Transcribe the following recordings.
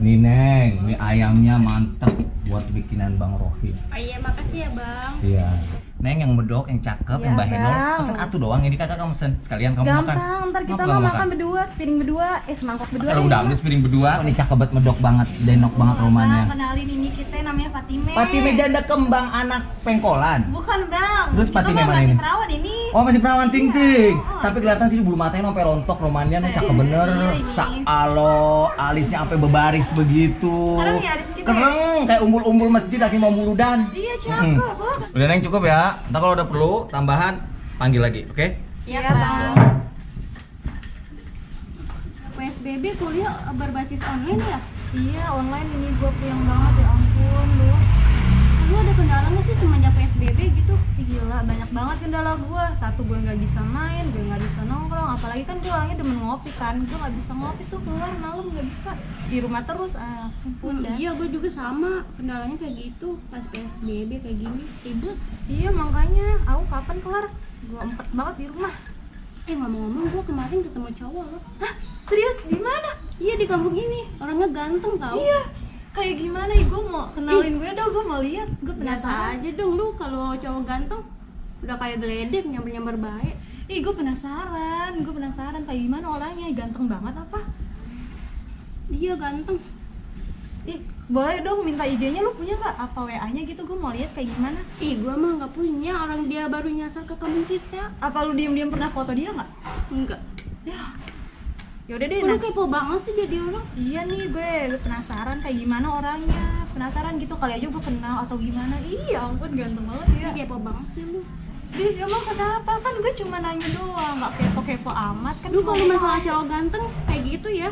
Nih Neng, mie ayamnya mantep buat bikinan Bang Rohim. Oh iya, makasih ya Bang. Iya. Neng yang medok, yang cakep, Ya, yang Mbak Henol. Bang. Pesen atu doang, ini kakak kamu pesen sekalian kamu makan. Gampang, ntar kita Mau mau makan berdua, sepiring berdua, semangkok berdua. Kalau udah ambil piring berdua, ini cakep banget medok banget, denok banget rumahnya. Bang, kenalin ini kita namanya Fatime. Fatime janda kembang anak pengkolan. Bukan Bang. Terus Kita Fatime mah mana masih ini? perawan ini. Oh masih perawan ting ting. Iya. Tapi kelihatan sih bulu matanya sampai rontok, romannya nih cakep bener. Iya, ini. Saalo, alisnya sampai bebaris begitu. Keren ya, alis kita ya? Keren, kayak umbul-umbul masjid lagi mau muludan. Iya, cakep. Bang. Udah Neng cukup ya. Ntar kalau udah perlu tambahan panggil lagi, oke? Siap, Bang. Bang. PSBB kuliah berbasis online ya? Iya, online ini gue puyeng banget ya ampun lu. Lu ada kendala nggak sih semenjak PSBB gitu? Ih, gila, banyak banget kendala gue. Satu, gue nggak bisa main, gue nggak bisa nongkrong. Apalagi kan gue orangnya demen ngopi kan. Gue nggak bisa ngopi tuh keluar malam, nggak bisa. Di rumah terus, ampun dah. Iya, gue juga sama. Kendalanya kayak gitu. Pas PSBB kayak gini, ribet. Iya, makanya aku kapan kelar? Gue empet banget di rumah. Ngomong-ngomong, gue kemarin ketemu cowok loh. Hah? Serius? Di mana? Iya, di kampung ini. Orangnya ganteng tau. Iya. Kayak gimana ya? Gue mau kenalin gue dong, gue mau lihat. Gue Biasa penasaran. aja dong lu kalau cowok ganteng. Udah kayak geledek, nyamber-nyamber baik. Ih, gue penasaran. Gue penasaran kayak gimana orangnya. Ganteng banget apa? Iya, ganteng. Ih, boleh dong minta IG-nya, lu punya nggak? Apa WA-nya gitu? Gue mau lihat kayak gimana. Ih, gue mah nggak punya. Orang dia baru nyasar ke kampung kita. Apa lu diem-diem pernah foto dia nggak? Enggak. Ya. Yaudah deh, Lu nah. kepo banget sih jadi orang. Iya nih, gue penasaran kayak gimana orangnya. Penasaran gitu, kali aja gue kenal atau gimana. Iya ampun, ganteng banget ya. Kepo banget sih lu. Ih, emang kenapa? Kan gue cuma nanya doang, nggak kepo-kepo amat kan. Lu kalau ngomong masalah aja. cowok ganteng kayak gitu ya.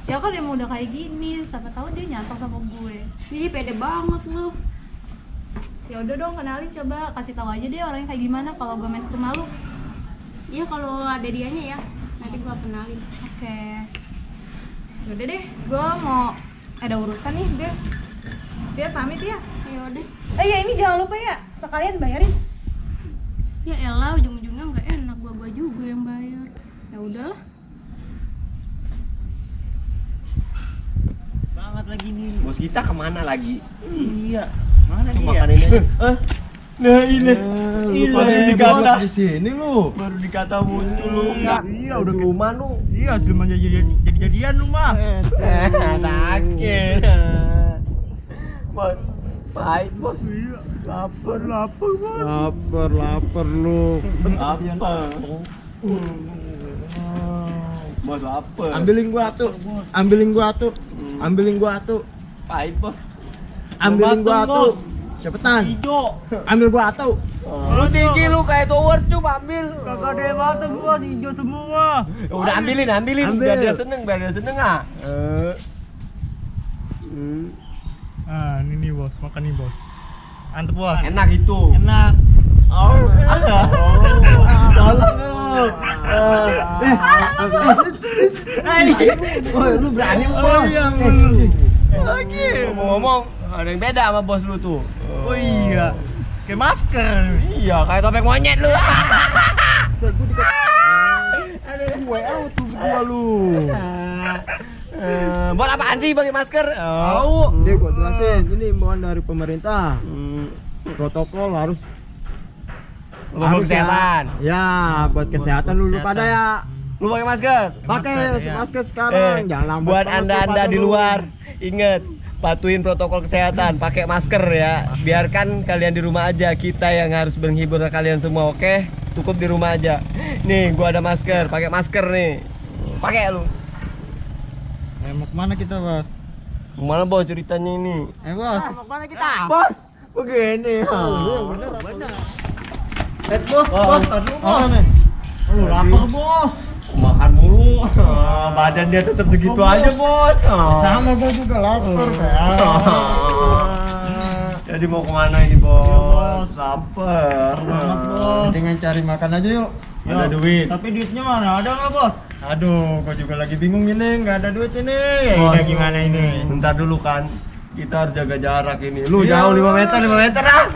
Ya kan emang udah kayak gini, siapa tahu dia nyantol sama gue. Jadi pede banget lu. Ya udah dong, kenalin, coba kasih tahu aja deh orangnya kayak gimana kalau gue main ke rumah lu. Iya, kalau ada dianya ya. Nanti gua kenalin. Oke. Yaudah deh, gue mau ada urusan nih, dia pamit ya. Ya udah. Ya ini jangan lupa ya, sekalian bayarin. Ya elah, ujung-ujungnya nggak enak, gua juga yang bayar. Ya udahlah. Banget lagi nih. Bos kita kemana lagi? Iya. Mana Cuma dia? makan ini aja. Nah ini. Lu pada Ini dikata dikata. di sini lu. Baru dikata muncul lu. Iya, udah ke rumah lu. Iya, sebelum jadi-jadian lu mah. Sakit. Bos. Pahit bos. Iya. Lapar. Lapar lu. Lapar. Bos lapar. Ambilin gua tuh. Pahit bos. Ambilin gua Mateng, tuh. Bos. Cepetan. Hijau. Ambil gua tuh. Lu tinggi lu kayak tower coba ambil. Kagak ada yang mateng gua, hijau semua. Udah ambilin. Ambil. Biar dia seneng ah. Ah, ini nih bos, makan nih bos. Antep bos. Enak itu. Enak. Oh. Tolong lu. Lu berani Oh iya, lu. lagi. Ngomong ada yang beda sama bos lu tuh. Oh iya. Kayak masker. Iya, kayak topeng monyet lu. WA tuh gua lu. Buat apaan sih pakai masker? Tahu. Nih gua jelasin, ini imbauan dari pemerintah. Protokol harus Kesehatan. Ya, buat kesehatan lu pada ya. Lu pakai masker? Pakai masker sekarang, jangan lambat. Buat banget anda lu di pada luar, inget patuhin protokol kesehatan, pakai masker ya. Biarkan kalian di rumah aja, kita yang harus menghibur kalian semua, oke? Cukup di rumah aja. Nih, gua ada masker, pakai masker nih. Pakai lu. Mau kemana kita bos? Gimana bos ceritanya ini? Bos. Mau kemana kita? Bos, begini. Bos, tadi bos. Lu lapar bos. Makan mulu. Badan dia tetap segitu aja bos. Sama gua juga lapar kan. Jadi mau kemana ini bos? Lapar. Bos. Dengan cari makan aja yuk. Ada duit. Tapi duitnya mana? Ada nggak bos? Aduh, gua juga lagi bingung ini, nggak ada duit ini. Bos. Ya gimana ini? Bentar dulu kan. Kita harus jaga jarak ini. Lu Iya. jauh 5 meter ah.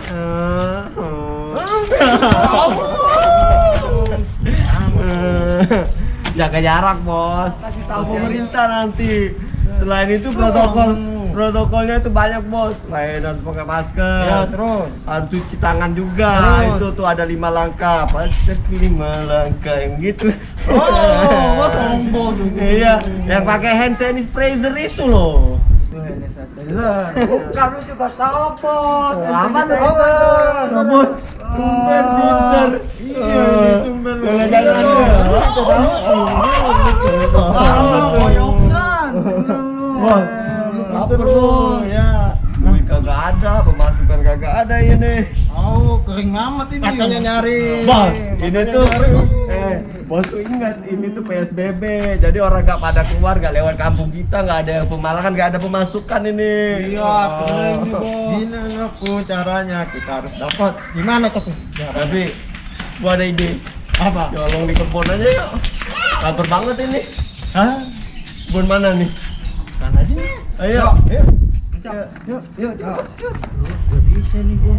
Jaga jarak bos. Kasih tahu pemerintah nanti. Selain itu protokolnya itu banyak bos. Selain harus pakai masker, Ya, terus. harus cuci tangan juga. Terus. Itu tuh ada 5 langkah. Pasti 5 langkah yang gitu. Oh, sombong. Iya, yang pakai hand sanitizer itu loh. Bukan, lu juga salah, Bos. Apa tuh? Sanitizer. Bos. Tumben pinter. Iya, tumben lu. Bos, apa tuh? Ya, duit kagak ada, pemasukan kagak ada ini. Oh, kering amat ini. Katanya nyari. Bos, ini tuh bos tuh ingat ini tuh PSBB. Jadi orang nggak pada keluar, nggak lewat kampung kita, nggak ada yang malahan nggak ada pemasukan ini. Iya, keren nih, Bos. Gini aku caranya, kita harus dapat. Gimana tuh? Tapi gua ada ide. Apa? Nyolong di kebun aja yuk. Lapar banget ini. Hah? Kebun mana nih? Sana aja. Ayo. Yuk, Gak bisa nih gua.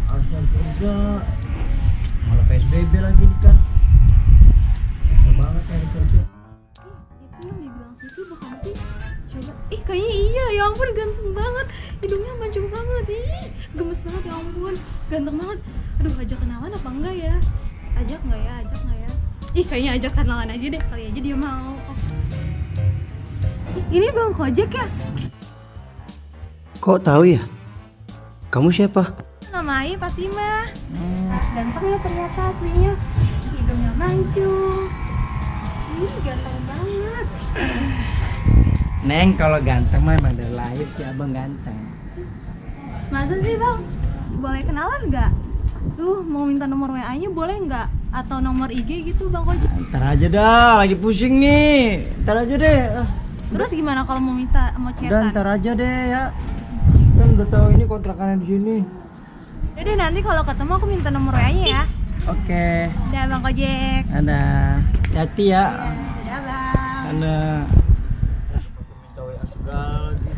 Harus cari kerja. Malah PSBB lagi nih kan. Susah banget cari kerja. Itu yang dibilang Siti bukan sih? Coba, kayaknya iya, ya ampun ganteng banget. Hidungnya mancung banget, gemes banget, ya ampun, ganteng banget. Aduh, ajak kenalan apa enggak ya? Ajak nggak ya? Kayaknya ajak kenalan aja deh, kali aja dia mau. Oh. Ini Bang Kojek ya? Kok tahu ya? Kamu siapa? Nama Ai Fatimah. Ganteng ya ternyata aslinya. Hidungnya mancung. Ganteng banget. Neng, kalau ganteng mah emang dari lahir si abang ganteng. Masa sih Bang? Boleh kenalan nggak? Tuh, mau minta nomor WA-nya boleh nggak? Atau nomor IG gitu Bang Kojek? Ntar aja dah, lagi pusing nih. Ntar aja deh. Terus gimana kalau mau Udah chatan? ntar aja deh ya. Kan udah tahu ini kontrakannya di sini. Yaudah, nanti kalau ketemu aku minta nomor WA-nya ya. Oke. Udah Bang Kojek. Ada. Hati ya. Udah Bang. Ada. Minta WA segala lagi.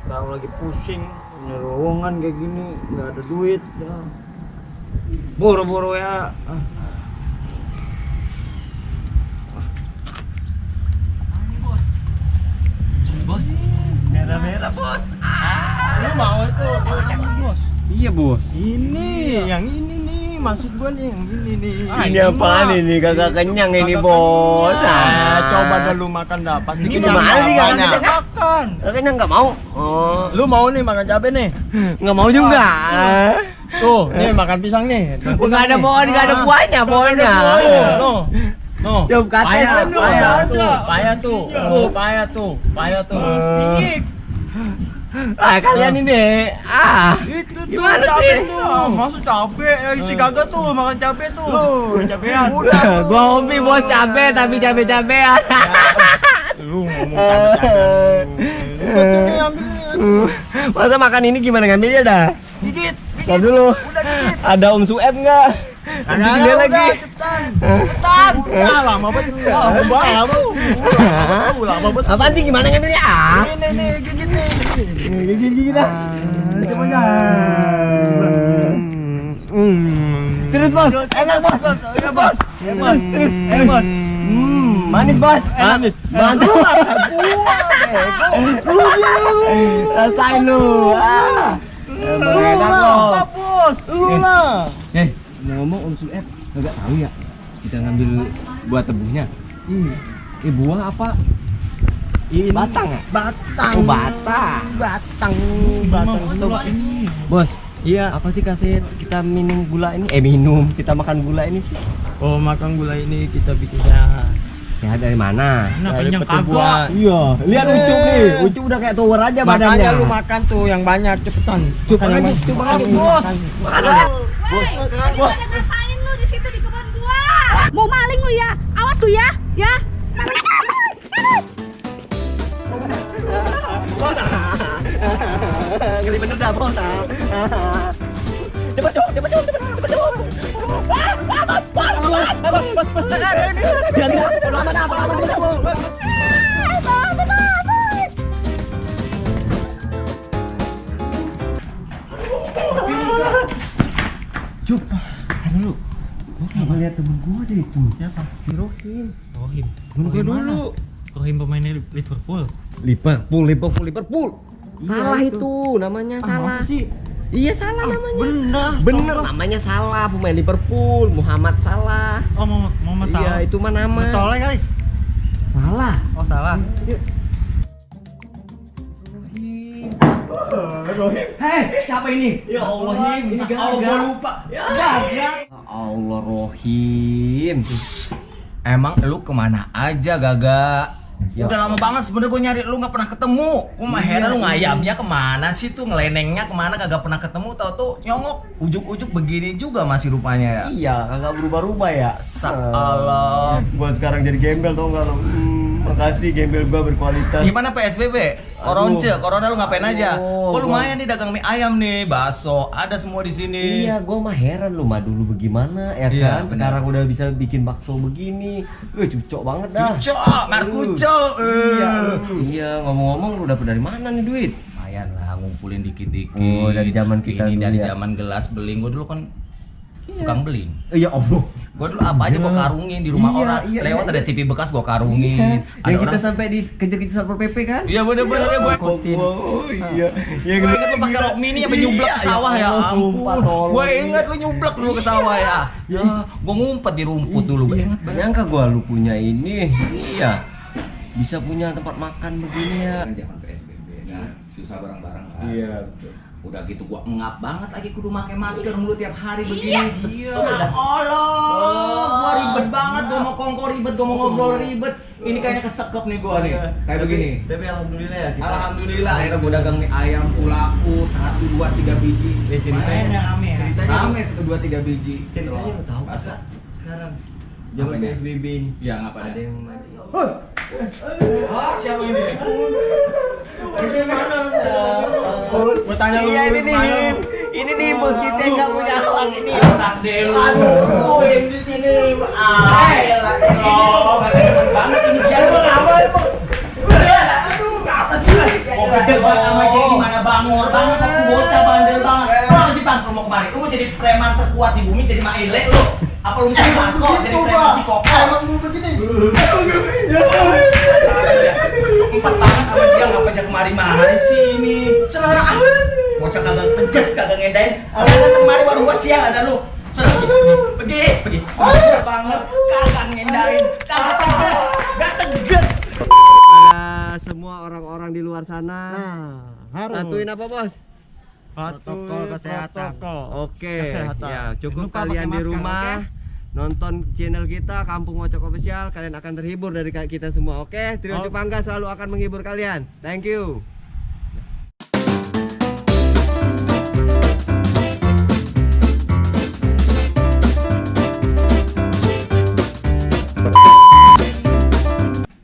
Tahu lagi pusing. Punya lowongan kayak gini, nggak ada duit. Ya. Boro-boro ya. Bos, Merah-merah bos. Lu mau tuh, Bos? iya bos. Ini, yang ini nih, maksud gua nih, yang ini nih. Ini apaan ini? Kagak kenyang ini bos. Coba dah lu makan dah, pasti Ini kenyang. gimana nih, kagak Banyak. kenyang? Makan. Kagak kenyang nggak mau? Oh, Lu mau nih makan cabai nih? nggak mau juga. Tuh, nih makan pisang nih. Nggak ada pohon, nggak ada buahnya, pohonnya. No. Coba Payah, kata. payah tuh. Payah tuh. Kalian ini. Itu tuh Gimana cabai sih? tuh. Masuk cabai, si kagak tuh makan cabai tuh. Cabean. Gua hobi bos cabe tapi cabe-cabean. Lu ngomong cabai-cabean. Betul nih ambil nih. Masa makan ini gimana ngambilnya dah? Gigit. Tar dulu. Ada Sueb nggak? Gede lagi. Cepetan. Lama banget. Lama banget. Apaan sih gimana ngambilnya? Ini nih, gigit nih. Gigi dah. Coba dah. Terus bos, enak bos. Ya bos. Bos, terus. Bos. Manis bos. Manis. Mantap. Rasain lu. Enak Apa bos? Lu lah. Ngomong Sueb, nggak tahu ya kita ngambil buah tebuhnya. Buah apa? Ini Batang ya? Batang. Oh, batang. Batang. Ini. Bos, Iya. apa sih kasih kita minum gula ini? Minum. Kita makan gula ini sih. Oh, makan gula ini kita bikin sehat. Sehat dari mana? Dari kenyang pertumbuhan. Iya. Lihat Ucup nih. Ucup udah kayak tower aja badannya. Makanya lu makan tuh yang banyak cepetan. Coba aja, coba aja, bos. Makan. Bos, ngapain lu di situ di kebun gua? Mau maling lu ya? Awas tuh ya, ya. Ngeri bener dah bos. Cepet cuk, cepet cuk, cepet cuk. Cuk, tar dulu. Gua pernah lihat temen gua deh itu. Siapa? Si Rohim. Rohim. Temen gua dulu. Rohim pemain Liverpool. Liverpool. Salah itu namanya, salah. sih? Iya salah namanya. Bener. Bener namanya salah, pemain Liverpool, Muhammad Salah. Oh, Muhammad Iya, Salah. itu mah nama. Soleh kali. Salah. Oh, salah. Hei, siapa ini? Ya Allah, Him. Ini Allah, Gaga. gua lupa. Ya Allah, Rohim. Emang lu kemana aja, Gaga? Udah lama banget sebenarnya gue nyari lu nggak pernah ketemu. Gue mah heran lu ngayamnya kemana sih tuh, ngelenengnya kemana kagak pernah ketemu, tau tuh nyongok ujuk-ujuk begini juga masih rupanya ya. Iya, kagak berubah-ubah ya. Salah. Gua sekarang jadi gembel tau gak lo? Makasih, gembel gua berkualitas. Gimana PSBB? Corona lu ngapain aja? Oh, Kok lumayan nih dagang mie ayam nih, bakso, ada semua di sini. Iya, gua mah heran lu mah dulu bagaimana ya Iya, kan? benar. Sekarang udah bisa bikin bakso begini. Cucok banget dah. Cuco, Markuco. Iya, ngomong-ngomong lu dapet dari mana nih duit? Lumayan lah, ngumpulin dikit-dikit. Oh, dari zaman kita ini dulu dari ya. zaman gelas beling. Gue dulu kan tukang beling. Iya, Allah. Gue dulu apa aja gue karungin di rumah Iya, orang. iya, Lewat iya. ada TV bekas gue karungin. Ada Yang kita orang- sampai dikejar-kejar Satpol PP kan? Iya bener-bener ya gue. Oh iya. Ya Gue inget lu pakai rok mini apa nyublak ke sawah ya Sumpah, ampun. tolong. Gue inget lu nyublak dulu ke sawah ya. Ya, gue ngumpet di rumput dulu. Gue inget banget. Nyangka gua lu punya ini. Iya. Bisa punya tempat makan begini ya. Zaman PSBB kan susah barang-barang kan. Iya. Udah gitu gua ngap banget lagi kudu pakai masker mulu tiap hari begini. Iya. Allah, gua ribet banget, gua mau kongko ribet, gua mau ngobrol ribet. Ini kayaknya kesekep nih gua nih. Kayak begini. Tapi alhamdulillah ya kita. Alhamdulillah akhirnya gua dagang mie ayam laku 1 2 3 biji. Ceritanya rame ya. Rame 1 2 3 biji. Ceritanya lu tahu Masa? sekarang zaman Apanya? PSBB ini. Ya ngapa Ada ada? yang mati. Siapa ini? Gua tanya lu. Iya ini nih. Ini nih bos kita yang enggak punya akhlak ini. Sandel. Aduh, di sini. Banget ini siapa apa emang? Aduh, apa sih? Oh, bandel banget sama dia gimana bangor banget waktu bocah bandel banget. Lu apa sih Bang lu mau kemari? Lu mau jadi preman terkuat di bumi jadi maile lu? Apa lu mau mako jadi preman cikoko? Emang lu begini. Empat banget sama dia ngapa aja kemari-mari sini. Selera bocah kagak tegas kagak ngedain. Ada kemari baru gua sial ada lu. Pergi. Banget kagak ngedain. Kagak tegas. Gak tegas. Ada semua orang-orang di luar sana. Harus. Satuin apa bos? Protokol kesehatan. Oke. Kesehatan. Ya, cukup Lupa kalian pakai di masker, rumah. Nonton channel kita Kampung Ngocok Official, kalian akan terhibur dari kita semua. Oke, Trio Oh. Cupangga selalu akan menghibur kalian. Thank you.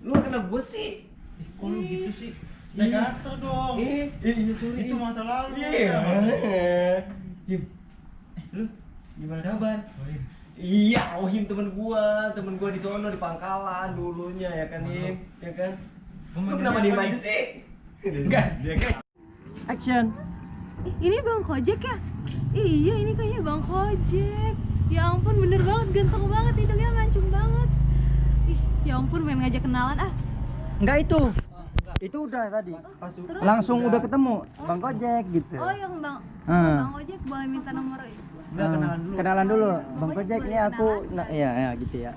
Lu kenapa gue sih? Kok lu gitu sih? Stay kantor dong. Iya, sorry. Itu masa lalu. Iya. Yim. Lu gimana kabar? Oh, iya. Iya, Ohim temen gua di sono di Pangkalan dulunya ya kan Im, ya kan? Lu kenapa diem aja sih? Enggak, dia kan. Action. Ini Bang Kojek ya? Iya ini kayaknya Bang Kojek. Ya ampun bener banget, ganteng banget, hidungnya mancung banget. Ih, ya ampun main ngajak kenalan ah. Enggak itu. Itu udah tadi. Terus? Langsung udah ketemu Bang Kojek gitu. Oh yang Bang Ah. Bang Kojek boleh minta nomor Enggak kenalan dulu. Kenalan dulu. Bang Kojek Kojek ini boleh aku kenalan? iya gitu ya.